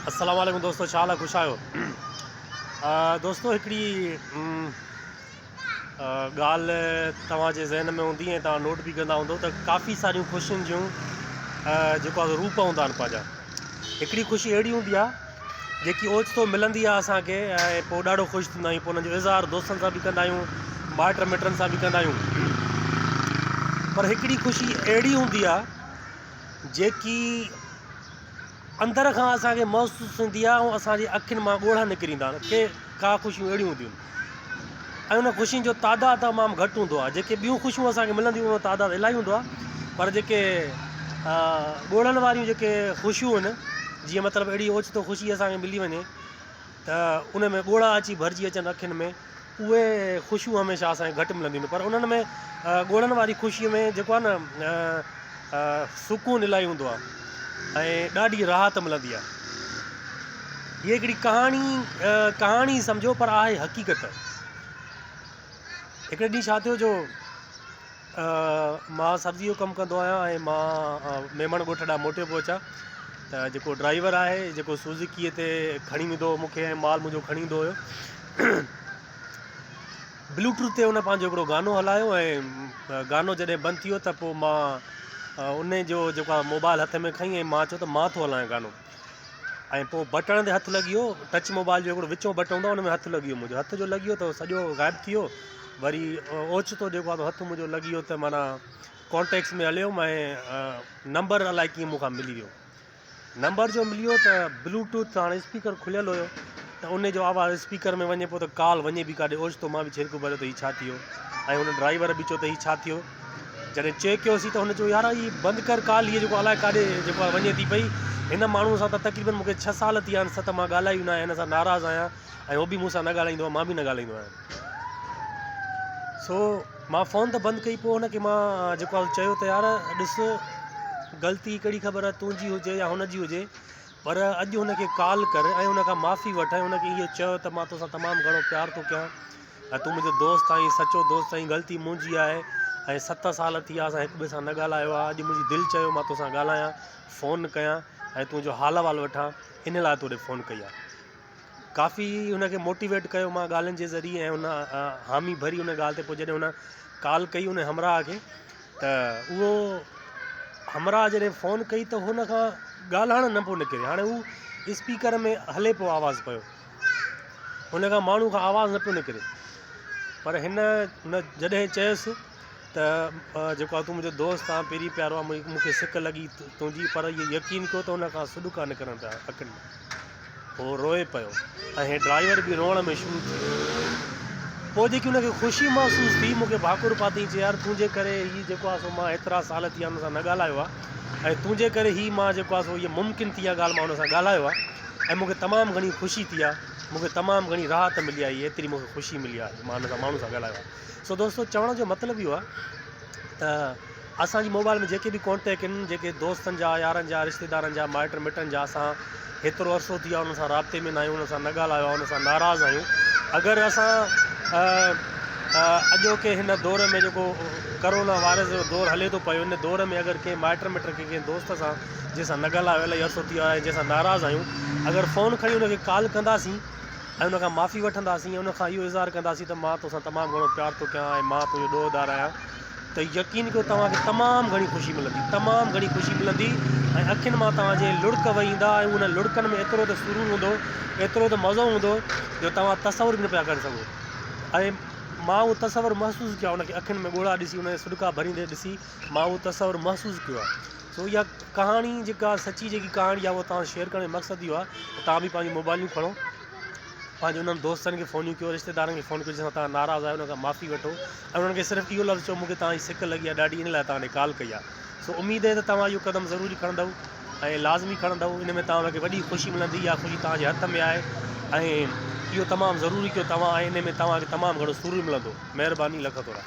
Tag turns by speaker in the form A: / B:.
A: السلام عليڪم دوستو ڇا حال آهي خوش آهيو دوستو هڪڙي ڳالهه توهان جي ذهن ۾ هوندي ۽ توهان نوٽ به ڪندا هوندو ته ڪافي ساريون خوشين جون جيڪو آهي روپ هوندا آهن پنهنجا هڪڙي خوشي اهڙي هوندي آهي جيڪي اوچتو ملندي آهي اسانکي ۽ پوء ڏاڍو خوش ٿيندا آهيون پوء ان جو اظهار دوستن سان به ڪندا آهيون مائٽ مٽن سان به ڪندا آهيون پر هڪڙي خوشي اهڙي هوندي آهي جيڪي اندر کان اسان کي محسوس ٿيندي آهي ۽ اسان جي اکين مان ڳوڙها نڪري ايندا آهن ڪي ڪا خوشيون اهڙيون هونديون آهن ۽ ان خوشين جو تعداد تمام گهٽ هوندو آهي جيڪي ٻيون خوشيون اسان کي ملنديون ان جو تعداد الاهي هوندو آهي پر جيڪي ڳوڙهن واريون جيڪي خوشيون آهن جيئن مطلب اهڙي اوچتو خوشي اسان کي ملي وڃي ته ان ۾ ڳوڙها اچي ڀرجي اچن اکين ۾ اهي خوشيون هميشه اسان کي گهٽ ملنديون آهن پر انهن ۾ ڳوڙهن واري خوشيء ۾ جيڪو آهي نه سڪون الاهي هوندو آهي ۽ ڏاڍي راحت ملندي آهي. هيء هڪڙي ڪهاڻي ڪهاڻي سمجهو پر آهي حقيقت. هڪڙي ڏينهن ڇا ٿيو جو مان سبزي جو ڪم ڪندو آهيان ۽ مان ميمڻ ڳوٺ ڏانهن موٽيو پيو اچان ته جيڪو ڊرائيور آهي جيڪو سوزوڪيء تي کڻي ويندو هو مون کي ۽ مال منهنجو کڻي ايندو هيو بلوٽوٿ تي ان پنهنجو هڪڙو گانو هلايو ۽ گانو جڏهن بند ٿي ويو ته پوء مان ان جو جيڪو آهي موبائل هٿ ۾ کئي ۽ مان چيو ته مان ٿو هلايان گانو ۽ پوء بٽڻ تي هٿ لڳي ويو ٽچ موبائل جو هڪڙو وچون بٽڻ هوندو آهي ان ۾ هٿ لڳي ويو منهنجو هٿ جو لڳي ويو ته سڄو غائب ٿي ويو وري اوچتو جيڪو آهي هٿ منهنجو لڳي ويو ته معنيٰ ڪانٽيڪس ۾ هليو ۽ نمبر الائي ڪيئن مون کان ملي ويو نمبر جو مليو ته بلوٽوٿ هاڻي اسپيڪر کليل هيو ته ان جو آواز اسپيڪر ۾ وڃي پيو ته ڪال وڃي به ڪاڏي اوچتو مان به ڇرڪ ڀريو ته هي ڇا ٿي ويو ۽ هن ڊرائيور به چيو ته هي ڇا ٿيو جڏهن چيڪ ڪيوسين ته هن چيو يار هي بند ڪر ڪال هي جيڪو الائي ڪاڏي جيڪو وڃي ٿي پئي هن ماڻهو سان ته تقريبن مونکي ڇهه سال ٿي ويا آهن ست مان ڳالهايو نه آهي هن سان ناراض آهيان ۽ هو به مون سان نه ڳالهائيندو آهي مان به نه ڳالهائيندو آهيان سو مان فون ته بند ڪئي پوء هن کي مان جيڪو آهي چيو ته يار ڏس غلطي ڪهڙي خبر تنهنجي هجي يا هن جي هجي پر اڄ هن کي ڪال ڪر ۽ هن کان معافي وٺ ۽ هن کي اهو چئو ته مان توسان تمام گهڻو پيار ٿو ڪيان ۽ تون منهنجو دوست آهين سچو دوست آهين غلطي منهنجي آهي ۽ ست سال ٿي ويا اسان هڪ ٻئي سان نه ڳالهايو آهي اڄ منهنجي دل چيو مان توسان ڳالهايان فون ڪيان ۽ تنهنجو حال احوال وٺان ان لاء تو ڏي فون ڪئي آهي ڪافي هن کي موٽيويٽ ڪيو مان ڳالهين جي ذريعي ۽ هن حامي ڀري ان ڳالهه تي پوء جڏهن هن ڪال ڪئي ان همراهه کي ته اهو همراهه جڏهن فون ڪئي ته هن کان ڳالهائڻ نه پيو نڪري هاڻي هو اسپيڪر ۾ هلي پيو آواز پيو هن کان ماڻهو کان آواز نه پيو نڪري پر هن جڏهن چيس ته جيڪو آ تون منهنجو دوست آن پرين پيارو آن مون کي سڪ لڳي تنهنجي پر اهو يقين ڪيو ته ان کان سڏڪا نڪرن پيا اکين مان. هو روئي پيو ۽ هي ڊرائيور به روئڻ ۾ شروع ٿي ويو. پوء جيڪي ان کي خوشي محسوس ٿي مون کي ڀاڪر پاتائين چي يار تنهنجي ڪري هي جيڪو آ سو مان ايترا سال ٿي ويا ان سان نه ڳالهايو آ ۽ تنهنجي ڪري هي مان جيڪو آ سو اهي ممڪن ٿي اها ڳالهه مان ان سان ڳالهايو آ ۽ مون کي تمام گهڻي خوشي ٿي آ مون کي تمام گهڻي راحت ملي آ هي ايتري مون کي خوشي ملي آ جو مان ان سان ماڻهو سان ڳالهايو آ. سو دوستو چوڻ جو مطلب اهو آهي ته اسان جي موبائل ۾ جيڪي به ڪانٽيڪٽ آهن جيڪي دوستن جا يارن جا رشتيدارن جا مائٽ مٽن جا اسان هيترو عرصو ٿي ويو آهي انهن سان رابطي ۾ نه آهيون انهن سان نه ڳالهايو آهي انهن سان ناراض آهيون اگر اسان اڄوڪي هن دور ۾ جيڪو ڪرونا وائرس جو دور هلي ٿو پيو ان دور ۾ اگر ڪنهن مائٽ مٽ کي ڪنهن دوست سان جنهن سان نه ڳالهايو الاهي عرصو ٿي ويو آهي جنهن سان ناراض آهيون اگر فون کڻي ان کي ڪال ڪنداسين ۽ ان کان معافي وٺنداسين ۽ ان کان اهو اظهار ڪنداسين ته مان توسان تمام گهڻو پيار ٿو ڪيان ۽ مان تنهنجو ڏوهدار آهيان ته يقين ڪيو توهان کي تمام گهڻي خوشي ملندي تمام گهڻي خوشي ملندي ۽ اکين مان توهان جي لڙڪ وهي ايندا ۽ انهن لڙڪن ۾ ايترو ته سرور هوندو ايترو ته مزو هوندو جو توهان تصور به نه پيا ڪري سگهو ۽ مان اهو تصور محسوس ڪيو آهي ان کي اکين ۾ ڳوڙها ڏسي ان جا سڏڪا ڀريندي ڏسي مان اهو تصور محسوس ڪيو آهي سو اها ڪهاڻي جيڪا سچي جيڪي ڪهاڻي آهي اها توهان سان شيئر ڪرڻ جو مقصد اهو آهي ته توهان به پنهنجون موبائلون کڻو پنهنجي انهن دوستن کي فونيون ڪيو رشتيدارن کي فون ڪيو جن سان توهان ناراض آهيو انهن کان معافي وٺو ۽ انهن کي صرف اهو لفظ چئو مون کي توهان جي سڪ لڳي آهي ڏاڍي ان لاء توهان ڏي ڪال ڪئي آهي سو اميد آهي ته توهان اهو قدم ضروري کڻندؤ ۽ لازمي کڻندؤ ان ۾ توهان کي وڏي خوشي ملندي اها خوشي توهان جي هٿ ۾ آهي ۽ اهو تمام ضروري ڪيو توهان ۽ ان ۾ توهان کي تمام گهڻو سرور ملندو مهرباني لک ٿورا.